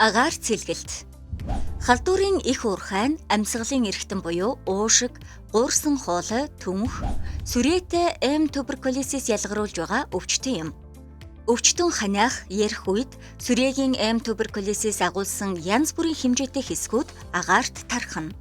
Агаар цэлгэлт. Халдварын их уурхай нь амьсгалын эрхтэн буюу уушиг, гуурсан хоолой, түнх, сүрээтэй М туберкулезис ялгаруулж байгаа өвчтөн юм. Өвчтөн ханиах, ярих үед сүрээгийн М туберкулезис агуулсан янз бүрийн хэмжээтэй хэсгүүд агаарт тархна.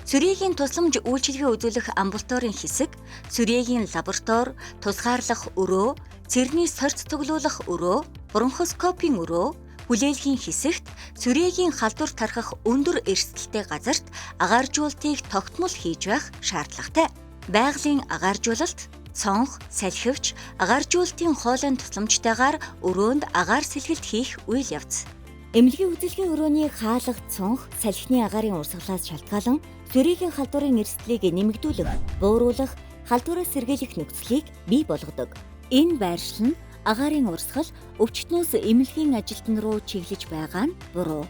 Сүрээгийн тусламж үйлчилгээ үзүүлэх амбулаторийн хэсэг, сүрээгийн лаборатори, тусгаарлах өрөө, цэрний сорьц цуглуулах өрөө, бронхоскопийн өрөө, хүлээлгийн хэсэгт сүрээгийн халдвар тархах өндөр эрсдэлтэй газарт агааржуулалтыг тогтмол хийж байх шаардлагатай. Байгалийн агааржуулалт, цонх, салхивч, агааржуулалтын хоолойн тусламжтайгаар өрөөнд агаар сэлгэлт хийх үйл явц. Эмнэлгийн үзэлгийн өрөөний хаалга, цонх, салхины агаарын урсгалаас шалтгаалan сүрээгийн халдварын эрсдлийг нэмэгдүүлэх, бууруулах, халдвараас сэргийлэх нөхцөлийг бий болгодог. Энэ байршил нь агаарын урсгал өвчтнөөс эмнэлгийн ажилтан руу чиглэж байгаа нь буруу.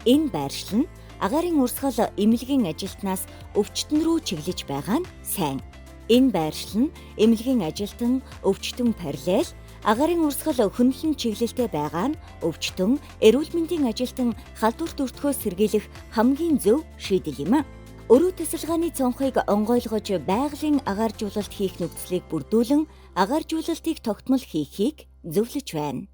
Энэ байршил нь агаарын урсгал эмнэлгийн ажилтнаас өвчтөн рүү чиглэж байгаа нь сайн. Энэ байршил нь эмнэлгийн ажилтан өвчтөн параллел агаарын урсгал хөндлөн чиглэлтэй байгаа нь өвчтөн эрүүл мэндийн ажилтан халдварт өртөхөөс сэргийлэх хамгийн зөв шийдэл юм. Өрөө тасалгааны цонхыг онгойлгож байгалийн агааржуулалт хийх нөхцөлийг бүрдүүлэн агааржуулалтыг тогтмол хийхийг зөвлөж байна.